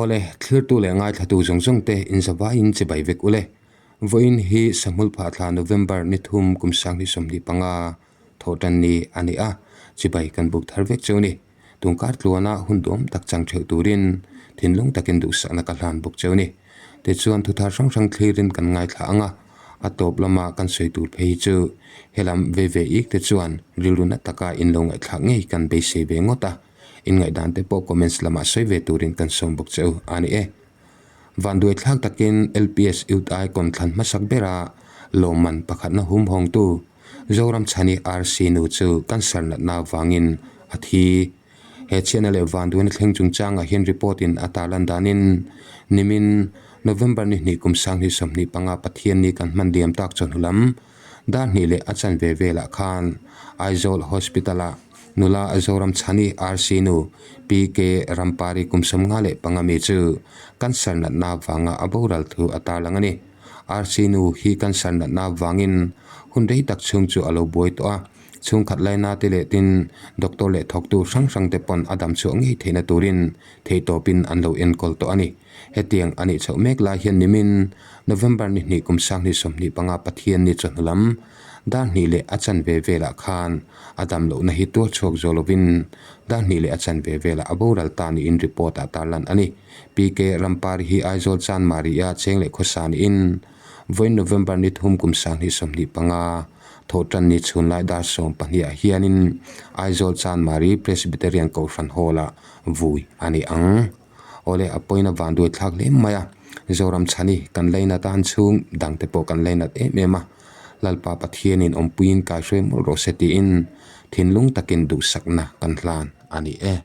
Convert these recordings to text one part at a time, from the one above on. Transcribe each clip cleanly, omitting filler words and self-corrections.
Awle, thlirtu leh ngaithlatu zawng zawng te inzavaiin chibai vek ule. Vawiin hi Sahmul Phahthla November ni thum kum sanghnih 25 thawhtan ni a ni a, chibai kan buk thar vek cheu ni. Tungkar tluana hun duam tak chang theuh turin thinlung takin duhsakna ka hlan bawk cheu ni. Tichuan thuthar hrang hrang thlirin kan ngaithla ang a, a tawp lama kan sawi tur phei hi chu helam ve ve ik te chuan rilru na taka in lo ngaihthlak ngei kan beisei ve ngawt a, in ngaihdan te pawh comments lamah sawi ve turin kan sawm bawk cheu a ni e. Vanduaithlak takin LPS Youth Icon thlan hmasak bera lawmman pakhatna hum hawngtu Zoramchhani RC nu chu cancer natna avangin a thi. He chhiatna leh vanduaina thleng chungchangah hian report in a tarlan danin nimin November ni hnih kum 2025 Pathianni kan hman diam tak chawhnu lam dar hnih leh a chanve velah khan Aizawl Hospital ah nula Zoramchhani RC nu PK Rampari kum 55 mi chu cancer natna avanga a boral thu a tarlang a ni. RC nu hi cancer natna avangin hun rei tak chhung chu a lo buai tawh a, chhungkhat laina te leh tin doctor leh thawktu hrang hrang te pawn a dam chhuah ngei theihna turin theihtawpin an lo enkawl tawh a ni. Hetiang a nih chhoh mek lai hian nimin November ni hnih kum 2025 Pathianni chawhnu lam dar hnih leh a chanve velah khan a dam lohna hi tuar chhuak zawh lovin dar hnih leh a chanve velah a boral ta niin report ah tarlan a ni. PK Rampari hi Aizawl Chanmari-a cheng leh khawsa niin vawiin November ni thum kum 2025 thawhtan ni chhunlai dar 12 ah hianin Aizawl Chanmari Presbyterian Kohhran Hall-ah vui a ni ang. Awle, a pawina vanduai thlak hle mai a, Zoramchhani kan lainat a, an chhung dangte pawh kan lainat em em a, Lalpa Pathianin awmpuiin kaihruai mawlh rawh se tiin thinlung takin duhsakna kan hlan a ni e.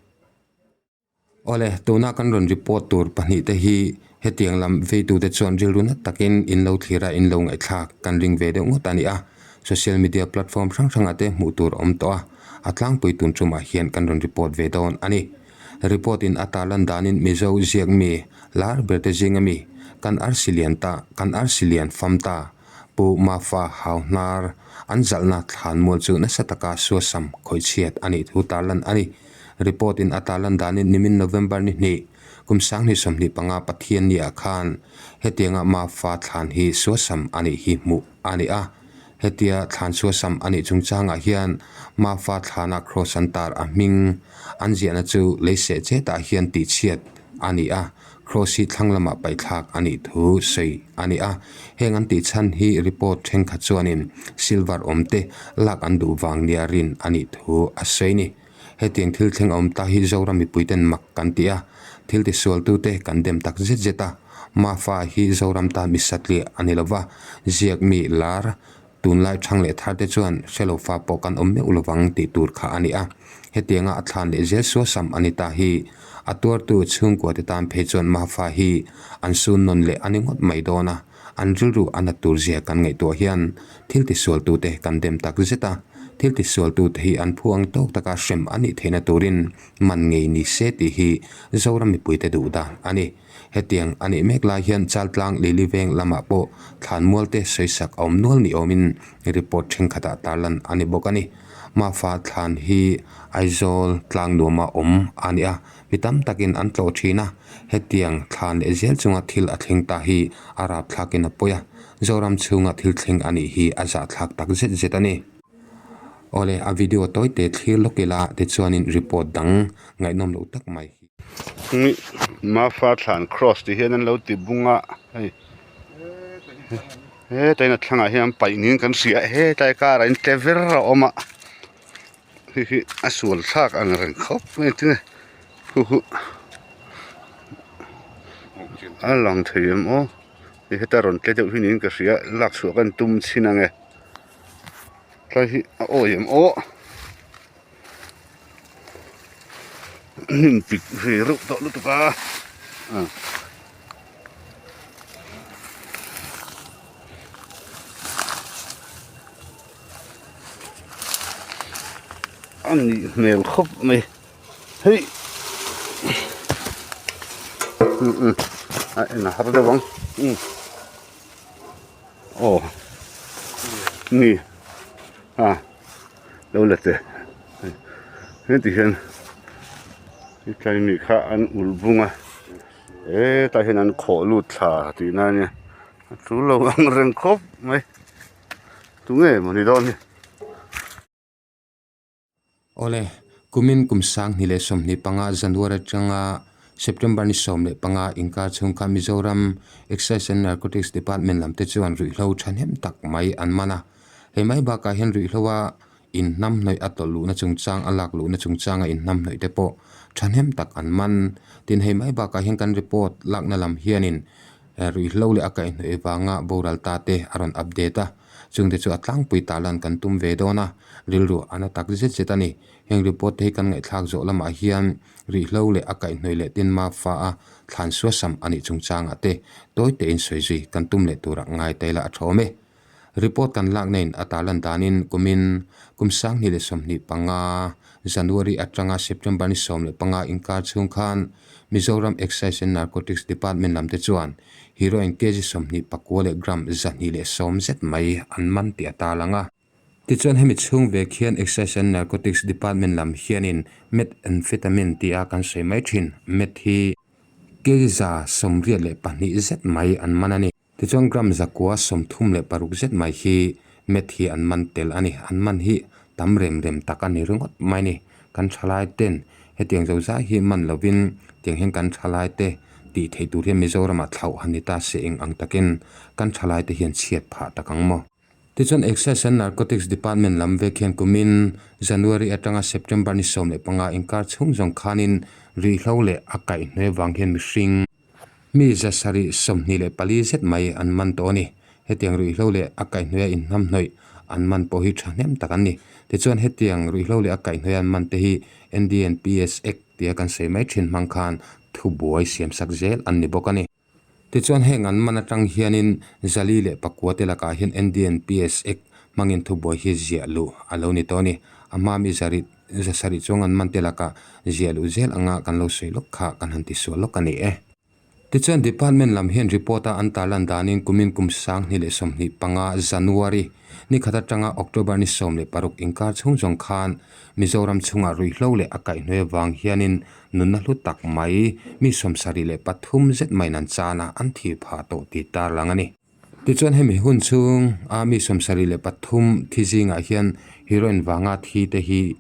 Awle, tuna kan rawn report tur pahnih te hi hetiang lam veitute chuan rilru nat takin in lo thlir a, in lo ngaihthlak kan ring ve deuh ngawt a ni a. Social media platform hrang hrangah te hmuh tur a awm tawh a, a tlangpui tun tumah hian kan rawn report ve dawn a ni. Report in a tarlan danin Mizo ziak mi lar ber te zinga mi kan arsi lian ta, kan arsi lian fam ta, Pu Mafa Hauhnar an zalhna thlanmual chu nasa taka suasam khawihchhiat a nih thu tarlan a ni. Report in a tarlan danin nimin November ni hnih, kum 2025 Pathianni ah khan hetianga Mafa thlan hi suasam a nih hi hmuh a ni a. Hetia thlan suasam a nih chungchangah hian Mafa thlana cross an tar a hming an ziahna chu leiseh chetah hian tihchhiat a ni a. Cross hi thlang lamah paihthlak a nih thu sawi a ni a, heng an tih chhan hi report thenkhat chuanin silver awm te lak an duh vang nia rin a nih thu a sawi a ni. Hetiang thil thleng a awm ta hi Zoram mipuiten mak kan ti a, thil tisualtute kan dem tak zet zet a, Mafa hi Zoram tan mi satliah a ni lova, ziak mi lar Tunlai thang leh thar te chuan hrelo fa pawh kan awm meuh lovang tih tur kha a ni a. Hetianga a thlan leh zel suasam a ni ta hi a tuartu chhungkua te tan phei chuan Mafa hi an sun nawn leh a ni ngawt mai dawn a, an rilru a nat tur zia kan ngaihtuah hian thil tisualtute kan dem tak zet a, thil tisualtute hi an phu ang tawk taka hrem a nih theihna turin man ngei ni se tih hi Zoram mipuite duh dan a ni. Hetiang a nih mek lai hian Chaltlang Lili Veng lamah pawh thlanmual te sawisak a awm nual ni awmin report thenkhatah tarlan a ni bawk a ni. Mafa thlan hi Aizawl tlang nuama awm a ni a, mi tam takin an tlawh thin a, hetiang thlan leh zel chunga thil a thleng ta hi a rapthlakin a pawi a, Zoram chhunga thil thleng a nih hi a zahthlak tak zet zet a ni. Awle, a video tawi te thlir lawk ila tichuanin report dang ngaihnawm loh tak mai hi. Ni Mafa thlan cross tih hian an lo ti bung a hei hetlai in a thlangah hian an paih niin kan hria a hetlai karah hian tle ver a awm a hei hi a sual thlak ang reng khawp mai tinge khu khu a lang thei em aw heta rawn tle deuh hi niin ka hria lak chhuah kan tum chhin ang e. Tlai hi a awi em aw hnim pik ve reuh tawh lutuk a a nih hmel khawp mai hei a en a har deuh ang Aw ni a lo la che heti hian hetlai mi kha an ul bung a. Hetah hian an khawh lut thla tihna a nia a tul lo ang reng khawp mai tunge maw ni dawn hi. Awle, kumin kum 2025 January atanga September ni 15 inkar chhung kha Mizoram Excise and Narcotics Department lam te chuan ruihhlo thahnem tak mai an man a. Hei mai bakah hian ruihhloa inhnamhnawih a tawlh luhna chungchang a lak luhna chungchanga inhnamhnawih te pawh thahnem tak an man. Tin, hei mai bakah hian kan report lakna lam hianin ruihhlo leh a kaihhnawih vanga boral ta te a rawn update a. Chungte chu a tlangpui ta lan kan tum ve dawn a, rilru a na tak zet zet a ni. Heng report te hi kan ngaihthlak zawh lamah hian rihlo leh a kaihhnawih leh tin ma fa a thlan suasam a nih chungchangah te tawi tein sawi zui kan tum leh turah ngai ta ila a tha awm e. Report kan lakna in a tarlan danin kumin kum 2025 January atanga September ni 15 inkar chhung khan Mizoram Excise and Narcotics Department lam te chuan Heroin kg 24 leh gram 210 zet mai an man tih a tarlang a. Tichuan hemi chhung vek hian Excise and Narcotics Department lam hianin Methamphetamine tia kan sawi mai thin meth hi kg 82 zet mai an man a ni. Tichuan gram 136 zet mai hi meth hi an man tel a ni. An man hi tam rem rem tak a ni ringawt mai a ni. Kan thalai ten hetiang zo zai hi man lovin tiang hian kan thalai te tih theih tur hian Mizoramah thlauh han ni ta se eng ang takin kan thalai te hian chhiat phah tak ang maw. Tichuan Excise and Narcotics Department lam vek hian kumin January atanga September ni 15 inkar chhung zawng khanin rihhlo leh a kaihhnuai vang hian mihring Mi 724 zet mai an man tawh a ni. Hetiang ruihhlo leh a kaihhnuaia inhnamhnawih an man pawh hi thahnem tak an ni. Tichuan hetiang ruihhlo leh a kaihhnuaia an man te hi NDNPS Act tia kan sawi mai thin hmang khan thubuai siamsak zel an ni bawk a ni. Tichuan heng an man atang hianin 404 te lakah hian NDNPS Act hmangin thubuai hi ziah luh a lo ni tawh a ni. A hma mi zarih 700 chuang an man te lakah ziah luh zel anga kan lo sawi lawk kha kan han tisual lawk a ni e. Tichuan department lam hian report a an tarlan danin kumin kum 2025 January ni khat atanga October ni 16 inkar chhung zawng khan Mizoram chhungah ruihhlo leh a kaihhnuai avang hianin nunna hlu tak mai mi 73 zet maiin an chan a, an thih phah tawh tih tarlang a ni. Tichuan hemi hun chhung a mi 73 thi zingah hian heroin vanga thi te hi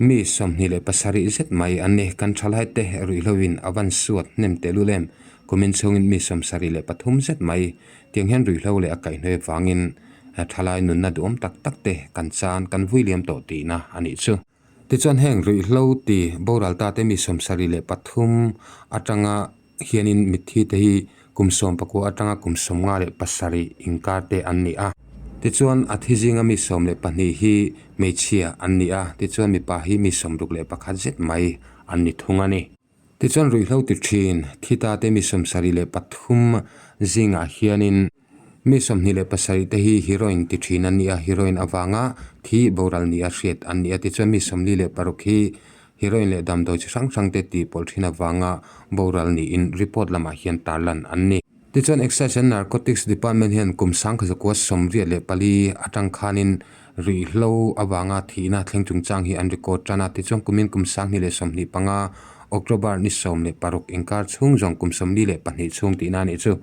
Mi 27 zet mai an ni. Kan thalai te ruihhloin a van suat hnem tehlul em? Kumin chhungin mi 73 zet mai tiang hian ruihhlo leh a kaihhnuai vangin thalai nunna duhawm tak tak te kan chan kan vui liam tawh tihna a nih chu. Tichuan heng ruihhlo ti boral ta te mi 73 atanga hianin mitthi te hi kum 19 atanga kum 57 inkar te an ni a. Tichuan a thi zinga mi 12 hi hmeichhia an ni a, tichuan mipa hi mi 61 zet mai an ni thung a ni. Tichuan ruihhlo ti thin thi ta te mi 73 zingah hianin mi 27 te hi heroin ti thin an ni a, heroin avanga thi boral ni a hriat an ni a, tichuan mi 46 hi Heroin leh damdawi chi hrang hrang te tih pawlh thin avanga boral niin report lamah hian tarlan an ni. Tichuan Excise and Narcotics Department hian kum 1984 atang khanin ruihhlo avanga thihna thleng chungchang hi an record tan a. Tichuan kumin kum 2025 October ni 16 inkar chhung zawng kum 42 chhung tihna a nih chu.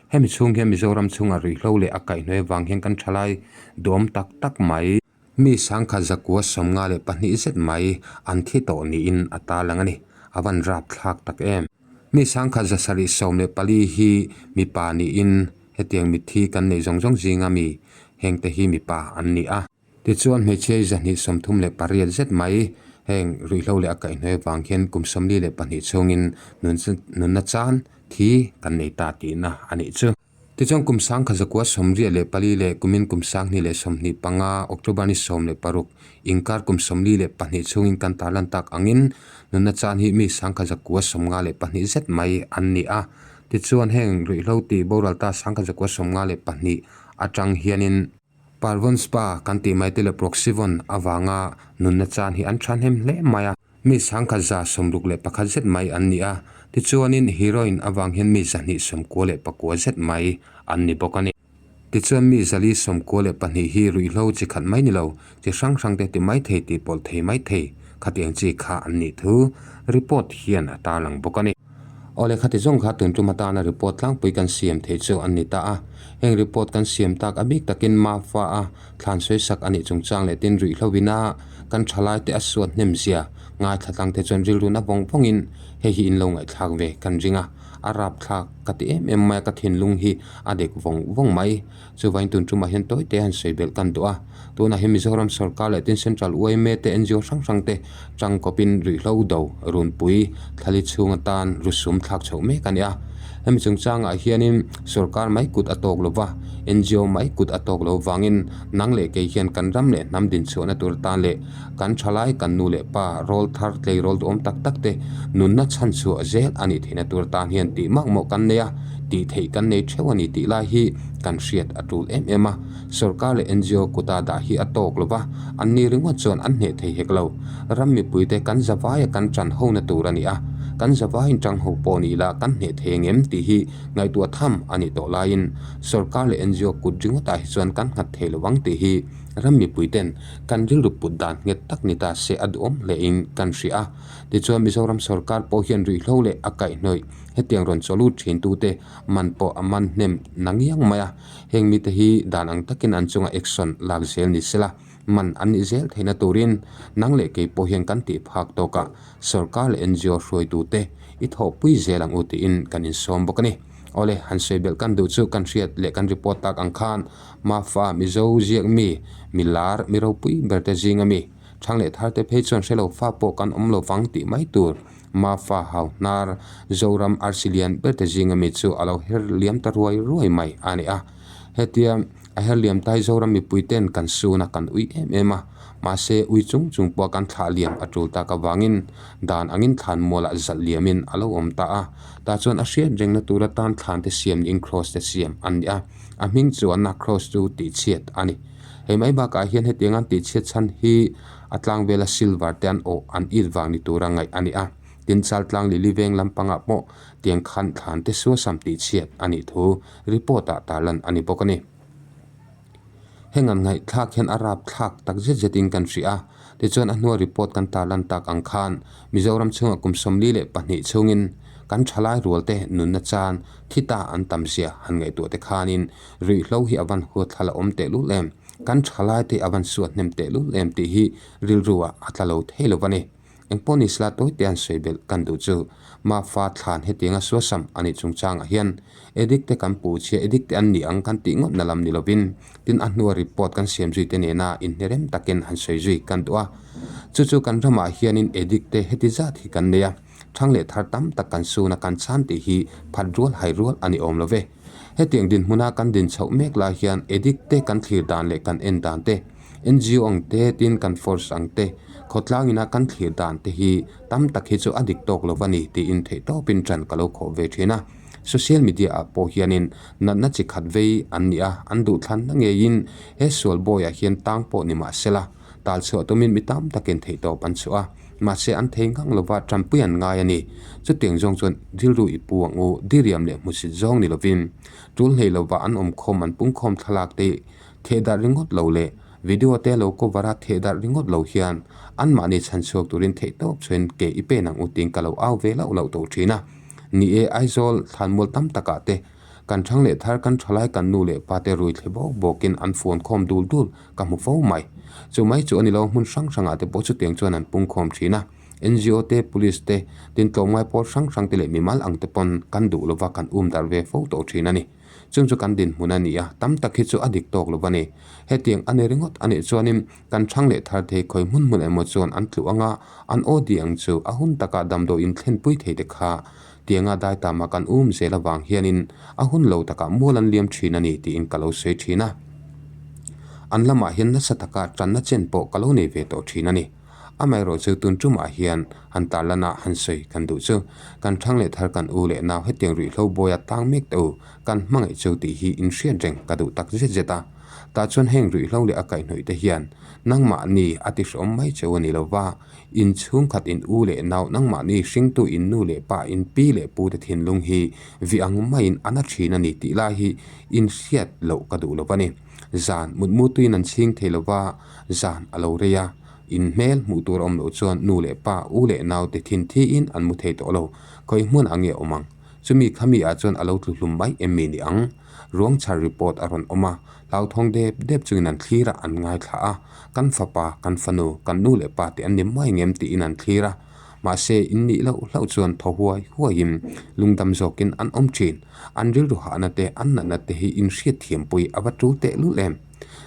Hemi chhung hian Mizoram chhungah ruihhlo leh a kaihhnuai avang hian kan thalai duhawm tak tak mai. Mi 1192 zet mai an thi tawh niin a tarlang a ni. A van rap thlak tak em. Mi 1714 hi mipa niin hetiang mitthi kan neih zawng zawng zinga mi hengte hi mipa an ni a. Tichuan hmeichhia 238 zet mai heng ruihhlo leh a kaihhnuai vang hian kum 42 chhungin nunna chan thi kan nei ta tihna a nih chu. Tichuan kum 1984 leh kumin kum 2025 October ni 16 inkar kum 42 chhungin kan tarlan tak angin nunna chan hi mi 1952 zet mai an ni a. Tichuan heng ruihhlo tih boral ta 1952 atang hianin Parvon Spa kan tih mai te leh Proxyvon avanga nunna chan hi an thahnem hle mai a. Mi 1161 zet mai an ni a, tichuanin heroin avang hian mi 299 zet mai an ni bawk a ni. Tichuan mi 492 hi ruihhlo chi khat mai ni lo, chi hrang hrang te ti mai thei tih pawlh thei mai thei khatiang chi kha an nih thu report hian a tarlang bawk a ni. Awle khati zawng kha tun tum atana report tlangpui kan siam thei chu an ni ta a. Heng report kan siam tak a bik takin Mafa a thlan sawisak a nih chungchang leh tin ruihhlo ina kan thalai te a suat hnem zia ngaithla tlang te chuan rilru na vawng vawngin hei hi in lo ngaihthlak ve kan ring a, a rapthlak ka ti em em mai a ka thinlung hi a dek vawng vawng mai. Chuvain tun tumah hian tawi te han sawi belh kan duh a, tunah hian Mizoram sorkar leh tin Central yma te ngo hrang hrang te tangkawpin ruihhlo do runpui thlali chhung atan rusum thlak chhoh mek a ni a. Hemi chungchangah hianin sorkar mai kut a tawk lo va, ngo mai kut a tawk lo vangin nang leh kei hian kan ram leh hnam dinchhuahna tur atan leh kan thalai kan nu leh pa rawl thar tleirawl duhawm tak tak te nunna chhanchhuah zel a nih theihna tur atan hian tih makmawh kan nei a, tih theih kan nei theuh a ni tih lai hi kan hriat a tul em em a. Sorkar leh ngo kuta dah hi a tawk lo va, anni ringawt chuan an hneh thei hek lo. Ram mipuite kan zavaia kan tan hona tur a ni a, kan zavaiin tang ho pawh ni ila kan hneh thei ang em tih hi ngaihtuah tham a nih tawh laiin sorkar leh ngo kut ringawtah hi chuan kan nghat thei lo ang tih hi ram mipuiten kan rilru put dan nghet tak ni ta se a duhawm hlein kan hria a. Tichuan Mizoram sorkar pawh hian ruihhlo leh a kaihhnawih hetiang rawn chawlut thintute man pawh a man hnem na ngiang mai a. Heng mite hi dan ang takin an chunga action lak zel ni sela, man an nih zel theihna turin nang leh kei pawh hian kan tih phak tawkah sorkar leh ngo hruaitute i thawhpui zel ang u tiin kan insawm bawk a ni. Awle, han sawi belh kan duh chu kan hriat leh kan report tak ang khan Mafa Mizo ziak mi, mi lar, mi ropui berte zinga mi, thang leh tharte phei chuan hrelo fa pawh kan awm lo vang tih mai tur. Mafa hau hnar Zoram arsi lian berte zinga mi chu a lo her liam ta ruai ruai mai a ni a. Hetia a her liam ta hi Zoram mipui ten kan sun a kan ui em em a, mahse ui chung chung pawh kan thlah liam a tul tak avangin dan angin thlan mualah zalh liamin a lo awm ta a. Tah chuan a hriat rengna tur atan thlan te siam niin cross te siam an ni a, a hming chuanna cross chu tihchhiat a ni. Hei mai bakah hian hetiang an tihchhiat chhan hi a tlang vela silver te an awh an it vang ni tura ngaih a ni a, tin Chaltlang Lili veng lampangah pawh tiang khan thlan te suasam tihchhiat a nih thu report ah tarlan a ni bawk a ni. Heng an ngaihthlak hian a rap thlak tak zet zetin kan hria a, tichuan a hnua report kan tarlan tak ang khan Mizoram chhungah kum 42 chhungin kan thalai rual te nunna chan thi ta an tam zia han ngaihtuah te khanin ruihhlo hi a van huat thla la awm tehlul em? Kan thalai te a van suat hnem tehlul em tih hi rilru ah a tla lo thei lo va ni. Engpawh ni sela tawite an sawi belh kan duh chu Mafa thlan hetianga suasam a nih chungchangah hian addict te kan puh chhia addict te an ni ang kan tih ngawt na lam ni lovin tin a hnua report kan siam zui te nena inhnerem takin han sawi zui kan duh a. Chu chu kan ramah hianin addict te heti zat hi kan nei a, thang leh thar tam tak kan sun a kan chhan tih hi phat rual hai rual a ni awm lo ve. Hetiang dinhmuna kan din chhoh mek lai hian addict te kan thlir dan leh kan en dan te, ngo ang te tin kan force ang te, khawtlang ina kan thlir dan te hi tam tak hi chu a dik tawk lo va ni tiin theihtawpin ṭan ka lo khawh ve ṭhin a. Social media ah pawh hianin natna chi khat vei an ni a, an duhthlanna ngeiin he sual bawiah hian tang pawh ni mah sela, Tal chhuah tumin mi tam takin theihtawp an chhuah a, mahse an thei ngang lova tanpui an ngai a ni. Chutiang zawng chuan rilru i pu ang u, diriam leh hmusit zawng ni lovin tul hlei lova an awmkhawm an pungkhawm thlalak te theh darh ringawt lo leh video te lo cover a theh darh ringawt lo hian anmahni chhan chhuak turin theihtawp chhuahin ke i pen ang u tiin ka lo au ve lauh lauh tawh thin a. Ni e, Aizawl thlanmual tam takah te kan thang leh thar kan thalai kan nu leh pa te rui thle bawk bawkin an fuan khawm dul dul ka hmu fo mai. Chu mai chu a ni lo, hmun hrang hrangah te pawh chutiang chuan an pung khawm thin a. Ngo te, Police te, tin tlawmngai pawl hrang hrang te leh mimal ang te pawn kan duh lova kan um darh ve fo tawh thin a ni. Chung chu kan dinhmun a ni a, tam tak hi chu a dik tawk lo a ni. Hetiang a ni ringawt a nih chuanin kan thang leh thar thei khawi hmun hmun emaw chuan an tluh anga an aw di ang chu a hun takah damdawi inthlenpui thei te kha tianga dai tama kan um zel avang hianin a hun lo takah mual an liam thin a ni tiin ka lo sawi thin a. An lamah hian nasa taka tanna chen pawh ka lo nei ve tawh thin a ni. Amaherawh chu tun tumah hian han tarlana han sawi kan duh chu kan thang leh thar kan u leh nau hetiang ruihhlo bawia tang mek te u kan hmangaih chu tih hi inhriat reng ka duh tak zet zet a. Tah chuan heng ruihhlo leh a kaihhnawih te hian nangmahni a tihrehawm mai cheu a ni lo va, In chhungkhat in u leh nau nangmahni hringtu in nu leh pa in pi leh pu te thinlung hi vi ang maiin a na thin a ni tih lai hi in hriat loh ka duh lo a ni. Zan mutmu tuin an chhing thei lo va, zan a lo rei a. In hmel hmuh tur a awm loh chuan nu leh pa, u leh nau te thin thiin an mu thei tawh lo. Khawi hmun ang nge a awm ang? Chumi khami ah chuan a lo tlu hlum mai em mi ni ang? Ruang chhar report a rawn awm a, hlauthawng dep dep chungin an thlir a, an ngaithla a. Kan fapa, kan fanu, kan nu leh pa te an ni mai ngem tiin an thlir a. Mahse, in nih loh hlauh chuan thaw huai huaiin lungdam zawkin an awm thin. An rilru hahna te, an natna te hi in hriatthiampui a va tul tehlul em?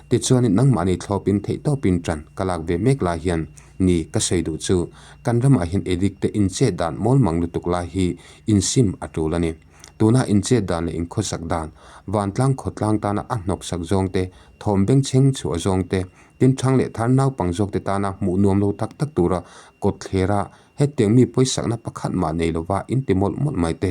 Tichuanin nangmahni thlawpin theihtawpin tan ka lak ve mek lai hian ni ka sawi duh chu kan ramah hian addict te inchet dan mawl mang lutuk lai hi insim a tul a ni. Tuna inchet dan leh inkhawsak dan, vantlang khawtlang tana a hnawksak zawng te, thawm bengchheng chhuah zawng te, tin thang leh thar naupang zawk te tana hmuh nuam lo tak tak tura kawtthlera hetiang mi pawisakna pakhat mah nei lova inti mawlh mawlh mai te,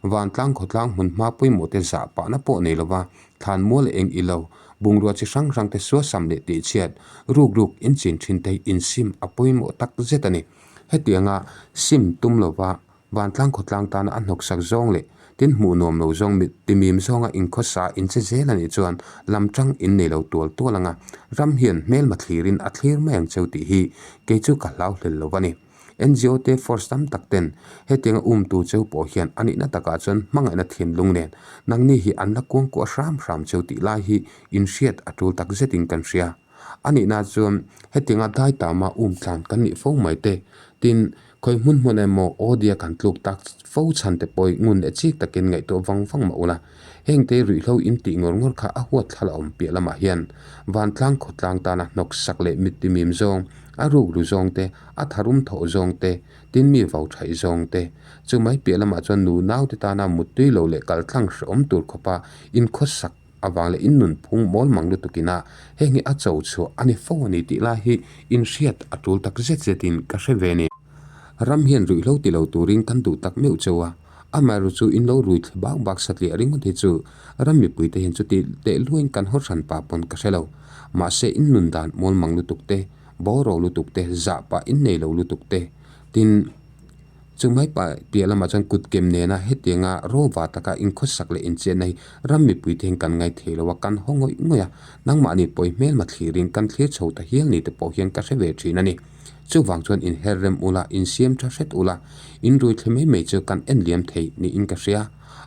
Vantlang khawtlang hmun hma pawimawh te zah pahna pawh nei lova thlan mual eng i lo, bungrua chi hrang hrang te suasam leh tihchhiat, ruk ruk inchin thin te hi insim a pawimawh tak zet a ni. Hetianga sim tum lova vantlang khawtlang tana a hnawksak zawng leh tin hmuh nuam lo zawng mit timim zawnga inkhawsa inche zel a nih chuan lam tang in nei lo tual tual anga ram hian hmelma thlirin a thlir mai ang cheu tih hi kei chu ka hlau hlel lo a ni. NGO te force tam tak ten hetianga umtu cheu pawh hian a nihna takah chuan hmangaihna thinlung nen nangni hi an la kuangkuah hram hram cheu tih lai hi inhriat a tul tak zetin kan hria. A nihna chuan hetianga dai tama um tlan kan nih fo mai te, tin khawi hmun hmun emaw audio kan tluk tak fo chhan te pawh ngun leh chik takin ngaihtuah vang vang mah ula. Hengte ruihhlo in tih ngawr ngawr kha a huat thla la awm piah lamah hian vantlang khawtlang tana hnawk sak leh mitti mim zawng, a rukru zawng te, a tharum thawh zawng te, tin mi vau thaih zawng te. Chu mai piah lamah chuan nu naute tana muttui lo leh kaltlang hrehawm tur khawpa inkhawsak avang leh innunphung mawl mang lutukin a heng hi a cho chhuah a ni fo a ni tih lai hi inhriat a tul tak zet zetin ka hre ve ni. Ram hian ruihhlo ti lo turin kan duh tak meuh cheu a, amaherawh chu in lo rui thla bak bak satliah ringawt hi chu ram mipuite hian chuti teh luain kan haw hran pah pawn ka hre lo. Mahse in nun dan mawl mang lutuk te, bawraw lutuk te, zah pah in nei lo lutuk te, tin chu mai pah piah lamah chuan kut kem nena hetianga rawva taka inkhawsak leh inchianna hi ram mipuite hian kan ngai thei lo a, kan haw ngawih ngawih a, nangmahni pawi hmelma thlirin kan thlir chho ta hial ni te pawh hian ka hre ve thin a ni. Chuvang chuan inher rem ula, insiam tha hret ula, in rui thle mai mai chu kan en liam thei niin ka hria.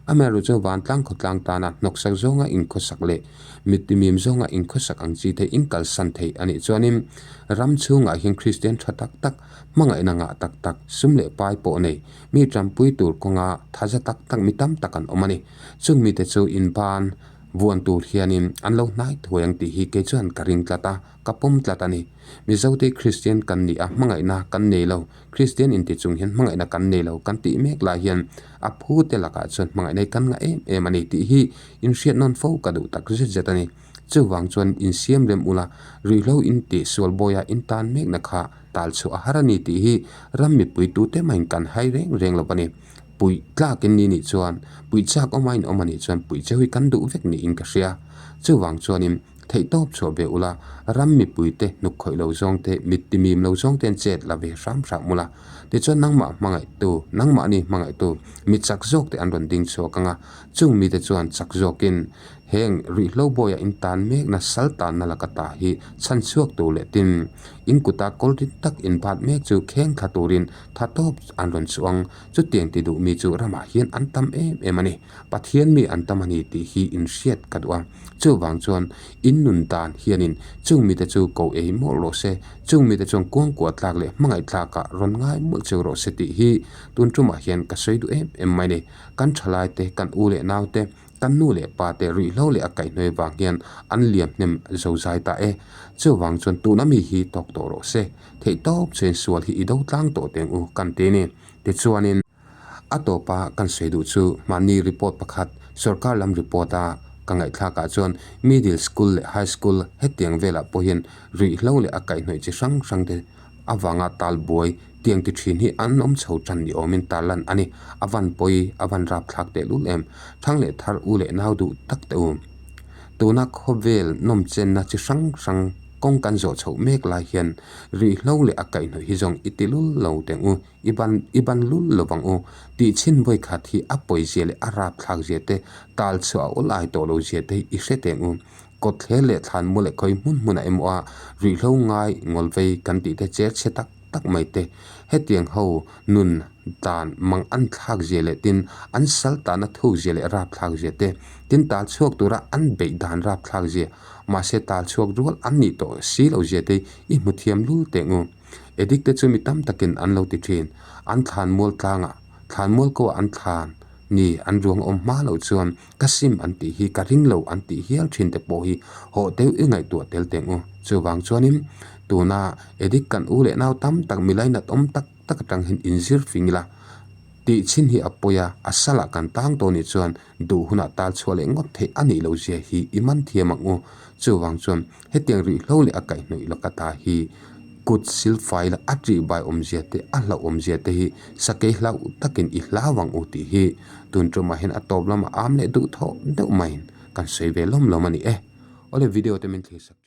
Amaherawh chu vantlang khawtlang tana hnawksak zawnga inkhawsak leh mittimim zawnga inkhawsak ang chi te in kalsan thei a nih chuanin ram chhungah hian Kristian tha tak tak, hmangaihna ngah tak tak, sum leh pai pawh nei, mi tanpui tur kawnga thaza tak tak mi tam tak an awm a ni. Chung mite chu inban vuan tur hianin an lo hnai thuai ang tih hi kei chuan ka ring tlat a. Ka pawm tlat a ni. Mizote Kristian kan ni a, hmangaihna kan nei lo. Kristian inti chung hian hmangaihna kan nei lo kan tih mek lai hian a phute lakah chuan hmangaihna hi kan ngah em em a ni tih hi inhriat nawn fo ka duh tak zet zet a ni. Chuvang chuan insiam rem ula, ruihhlo inti sual bawia intan mekna kha tal chhuah a har a ni tih hi ram mipui tute mahin kan hai reng reng lo a ni. Puih tlakin ni nih chuan, puih chak awma inawm a nih chuan puih cheu hi kan duh vek niin ka hria. Chuvang chuanin. Theihtawp chhuah ve ula, ram mipuite hnuk khawih lo zawng te, mit timim lo zawng te an chet la ve hram hram ula. Tichuan nangmah hmangaihtu, nangmahni hmangaihtu, mi chak zawk te an rawn ding chhuak ang a, chung mite chuan chak zawkin heng ruihhlo bawiah in tan mekna sal tanna laka ta hi chhan chhuak tur leh tin in kuta kawlrit tak in bat mek chu kheng thla turin tha tawp an rawn chhuah ang. Chutiang ti duh mi chu ramah hian an tam em em a ni. Pathian mi an tam a ni tih hi in hriat ka duh a. Chuvang chuan in nun dan hianin chung mite chu ko ei mawlh rawh se, chung mite chuan kuangkuah tlak leh hmangaih tlakah rawn ngai mawlh cheu rawh se tih hi tun tumah hian ka sawi duh em em mai ni. Kan thalai te, kan u leh nau te, kan nu leh pa te ruihhlo leh a kaihhnuai vang hian an liam hnem zo zai ta e. Chuvang chuan tuna mi hi tawk tawh rawh se, theihtawp chuan sual hi i do tlang tawh teng u kan ti a ni. Tichuanin. A tawpa kan sawi duh chu mahni report pakhat sorkar lam report a ka ngaihthlakah chuan middle school leh high school hetiang velah pawh hian ruihhlo leh a kaihhnawih chi hrang hrang te avanga tal buai tiang ti thin hi an awm chho tan ni awmin tar lan a ni. A van pawi a van rapthlak tehlul em. Thang leh thar u leh nau duh tak teh u. Tuna khawvel nawmchenna chi hrang hrang kawng kan zawh chhoh mek lai hian ruihhlo leh a kaihhnawih hi zawng i ti lul lo teng u. I ban i ban lul lo vang u. Tih chhin vawi khat hi a pawi zia leh a rap thlak zia te, tal chhuah a awl ai tawh lo zia te hi i hre teng u. Kawthle leh thlanmual leh khawi hmun hmunah emaw a ruihhlo ngai ngawlvei kan tih te cher chhe tak tak mai te hetiang ho nun dan mang an thlak zia leh tin an sal tahna thuk zia leh rap thlak zia te tin tal chhuak tura an beih dan rap thlak zia mahse tal chhuak rual an nih tawh si lo zia te i hmu thiam lul teh ngu. Addict te chu mi tam takin an lo ti thin. An thlanmual tlangah thlanmual ko ah an thlan ni an ruang awm hma loh chuan ka sim an tih hi ka ring lo an tih hial thin te pawh hi hawh deuh i ngaihtuah tel teh ngu. Chuvang chuanin tuna addict kan u leh nau tam tak milai nat awm tak tak atang hian inzir fing ila tih chhin hi a pawi a, a salah kan tang tawh nih chuan duh hunah tal chhuah leh ngawt theih a nih loh zia hi i man thiam ang u. Chuvang chuan hetiang rihhlo leh a kaihhnawih laka ta hi kut silfai la a ṭihbai awmzia te a hlauh awmzia te hi sakei hlauh takin i hlau ang u tih hi tun ṭumah hian a tawp lamah am leh duh thawh deuh maiin kan sawi ve lawm lawm a ni e. Awle video te min thlir sak.